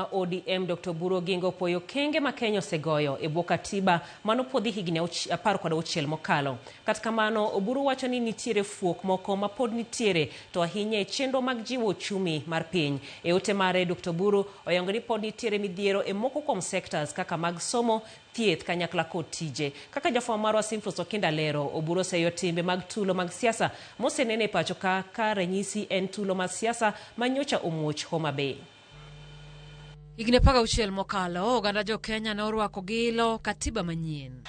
ODM Dr. Oburu Oginga opuoyo okenge ma Kenya osegoyo e bwo katiba manopuodhi higni 16 mokalo. Kata kamano, Oburu wacho ni nitiere fuok moko ma pod nitiere to ahinya e chenro mag jiwo uchumi mar piny. E ote mare, Dr. Oburu oyango ni pod nitiere midhiero e moko kuom sectors kaka mag somo, thieth kanyakla kod tije. Kaka jafwambo marwa Simfros Okinda lero, Oburu oseyo timbe mag tulo mag siasa mosenene e pacho ka ka ranyisi en tulo mar siasa ma nyocha omuoch Homa Bay. Higni 16 mokalo, oganda jo Kenya ne orwako gi ilo katiba manyien.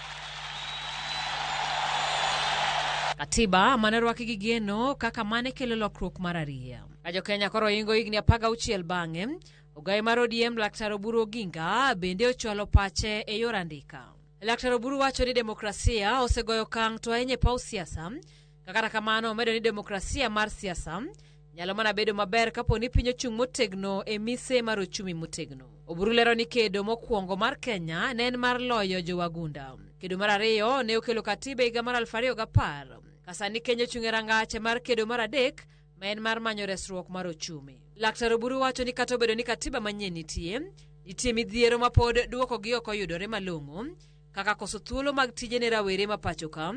Katiba mane orwaki gi geno kaka mane kelo lokruok mar ariya. Ka jo Kenya koro ingo higni 16 bang'e, ogayi mar ODM Laktar Oburu Oginga bende ochwalo pache e yor andika. Laktar Oburu wacho ni demokrasia osegoyo okang' to ahinya e paw siasa. Kata kamano, omedo ni demokrasia mar siasa nyalo mana bedo maber kapo ni piny ochung' motegno e mise mar ochumi motegno. Oburu lero ni kedo mokwongo mar Kenya ne en mar loyo jowagunda. Kedo mar ariyo ne okelo katiba e higa mar 2010. Ka sani Kenya ochung' e rangach mar kedo mar adek ma en mar manyo resruok mar ochumi. Laktar Oburu wacho ni kata obedo ni katiba manyien nitie, nitie midhiero ma pod duokogi ok oyudore malong'o, kaka koso thuolo mag tije ne rawere ma pacho ka,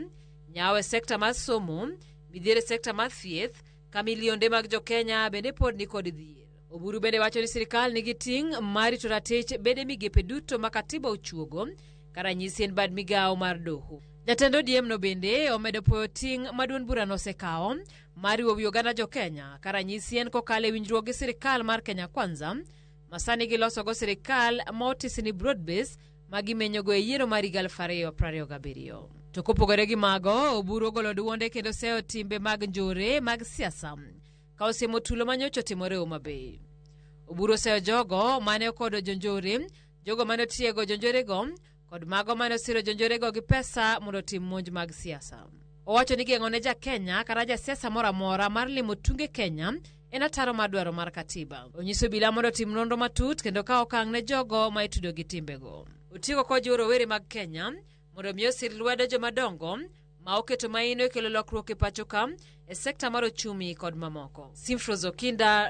nyawo e sekta mar somo, midhiero e sekta mar thieth, ka milionde mag jo-Kenya bende pod nikod dhier. Oburu bende wacho ni sirikal nigi ting' mar rito ratich bede migepe duto ma katiba ochuogo, ka ranyisi en bad migawo mar doho. Jatend ODM no bende omedo puoyo ting' ma duond burano osekawo mar riwo wi oganda jo-Kenya, ka ranyisi en kokalo e winjruok gi sirikal mar Kenya Kwanza, ma sani gilosogo sirikal ma otisi ni broad base ma gimenyogo e yiero mar higa 2027. To kopogore gi mago, Oburu ogolo duonde kendo seyo timbe mag njore mag siasa ka osiemo tulo ma nyocha otimore Homa Bay. Oburu oseyo jogo mane okodo jonjore, jogo mane otiego jonjorego kod mago mane osiro jonjorego gi pesa mondo otim monj mag siasa. Owacho ni geng'o ne ja Kenya kata jasiasa moro amora mar limo tunge Kenya en ataro mar dwaro mar katiba. Onyiso obila mondo otim nonro matut kendo kawo okang' ne jogo ma itudo gi timbego. Otieko kojiwo rowere mag Kenya mondo mi osir lwedo jomadongo ma oketo maino e kelo lokruok e pacho ka e sekta mar ochumi kod mamoko. Simfros Okinda,